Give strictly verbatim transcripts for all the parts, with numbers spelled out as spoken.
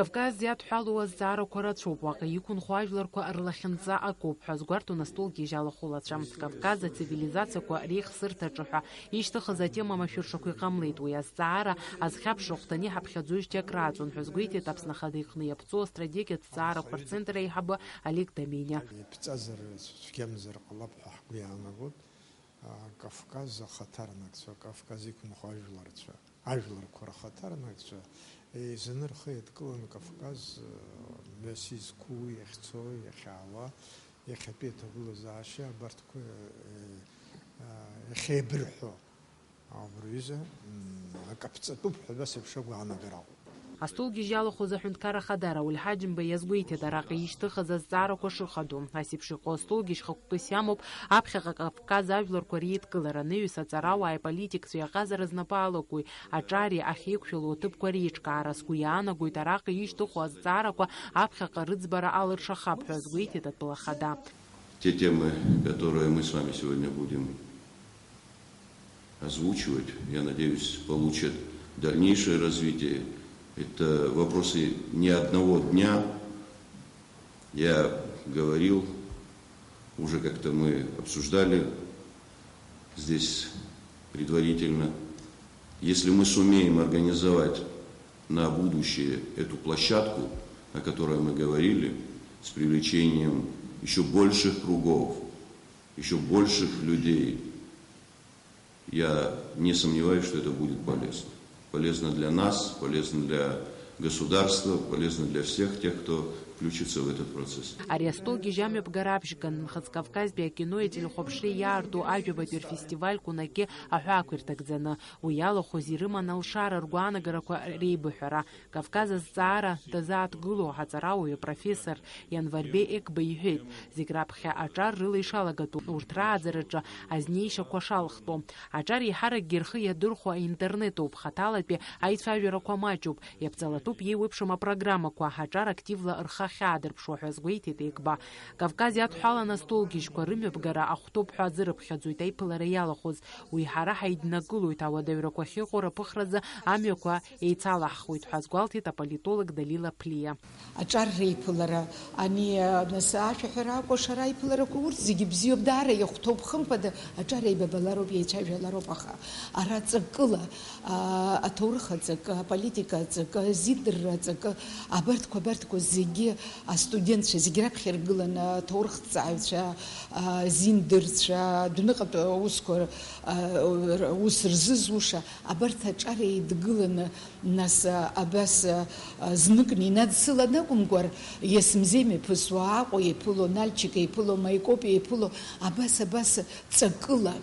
Кавказ иадҳәалоу азҵаарақәа рацәоуп, уаҟа иқәынхо ажәларқәа рлахьынҵа акоуп ҳәа азгәарҭон астолгьежь алахәылацәа. Кавказ ацивилизациақәа реихсырҭаҿы ҳәа ишьҭыхыз атема машәыршақә иҟамлеит. Уи азҵаара азхьаԥшра ахәҭаны иҳаԥхьаӡоижьҭеи акрааҵуан ҳәа азгәеиҭеит Аԥсны Ахада иҟны иаԥҵоу астратегиатә зҵаарақәа рцентр аиҳабы Олег Дамениа. Иԥҵазар, цәгьамзар ҟалап ҳәа ҳгәы иаанагоит. Кавказ ахаҭарнакцәа, Кавказ иқәынхо ажәларцәа, ажәларқәа рхаҭарнакцәа еизаны рхы еидкыланы Кавказ, э, мҩас изқәу, иахьцо, иахьаауа, иахьатәи аҭагылазаашьа абарҭқәа, э, э, иахьеибырҳәо ауп рҩыза, м, акаԥҵатәуп ҳәа абас еиԥш агәаанагара ауп. Астолгьежь иалахәыз аҳәынҭқар ахада Рауль Ҳаџьымба иазгәеиҭеит араҟа ишьҭыхыз азҵаарақәа шыхадоу. Ас еиԥш иҟоу астолгьежь хықәкыс иамоуп аԥхьаҟа Кавказ ажәларқәа реидкылара, анаҩс аҵарауааи аполитикцәеи аҟазара знапы алакуи, аҿари ахьеиқәшәало аҭыԥқәа реиҿкаара. Сгәы иаанагоит, араҟа ишьҭыху азҵаарақәа аԥхьаҟа рыӡбара алыршахап ҳәа азгәеиҭеит атәыла ахада. Те темы, которые мы с вами сегодня будем озвучивать, я надеюсь, получат дальнейшее развитие. Это вопросы не одного дня. Я говорил уже, как-то мы обсуждали здесь предварительно. Если мы сумеем организовать на будущее эту площадку, о которой мы говорили, с привлечением ещё больших кругов, ещё больших людей, я не сомневаюсь, что это будет полезно. Полезно для нас, полезно для государства, полезно для всех тех, кто включится в этот процесс. Ари астолгьежь амҩаԥгара аԥшьган Нхыҵ Кавказтәи акинои ателехәаԥшреи иаарту ажәабатәи рфестиваль Кунаки аҳәаақәа ирҭагӡаны, уи иалахәыз ирыман алшара ргәаанагарақәа реибыҳәара. Кавказ азҵаара дазааҭгылоу аҵарауаҩы профессор Ианварбеи Егба иҳәеит, зегь раԥхьа аҿар рыла ишалагатәу, урҭ рааӡараҿы азнеишьақәа шалхтәу. Аҿар еиҳаракгьы рхы иадырхәо аинтернет ауп, хаҭалатәи аицәажәарақәа маҷуп, иаԥҵалатәуп иеиуеиԥшым апрограммақәа, аҿар активла рхы ахьаадырԥшуа ҳәа азгәеиҭеит Егба. Кавказ иадҳәалан астолгьежьқәа рымҩаԥгара ахәҭоуп ҳәа азырыԥхьаӡоит аиԥылара иалахәыз. Уи ҳара ҳаиднакылоит, ауадаҩрақәа ахьыҟоу рыԥыхразы амҩақәа еицалаҳхуеит ҳәа азгәалҭеит аполитолог Далила Ԥлиа. Аҿар реиԥылара, ани, а, нас ашәаҳәара акәашара аиԥыларақәа, урҭ зегьы бзиоуп, даара иахәҭоуп, хымԥада, аҿар еибабалароуп, еицәажәалароуп, аха ара ҵакыла, а, аҭоурых аҵакы, аполитика аҵакы, азидырра аҵакы, абарҭқәа, абарҭқәа зегьы астудентцәа зегь раԥхьа иргыланы, аҭоурыхҭҵааҩцәа, а, зиндырцәа, адәныҟатә аусқәа, а, ус рзызуша, абарҭ аҿар еидгыланы, нас, а, абас, а, а, зныкны инадсылан акәымкәар, Есмзем иԥысуа, Аҟәа иԥыло, Нальчик иԥыло, Маикоп иԥыло, абас, абас ҵакыла,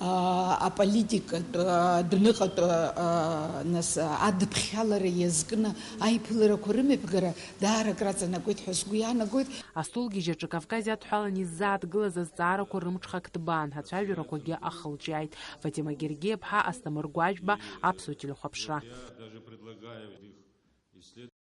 а, аполитикатә, а, адәныҟатә, а, нас, а, адыԥхьалара иазкны аиԥыларақәа рымҩаԥгара даара акраҵанакуеит ҳәа сгәы иаанагоит. Астолгьежь аҿы Кавказ иадҳәалан иззааҭгылаз азҵаарақәа рымҽхак ҭбаан, ацәажәарақәагьы ахылҿиааит. Фатима Гергиаԥҳа, Асҭамыр Гәажәба, Аԥсуа телехәаԥшра.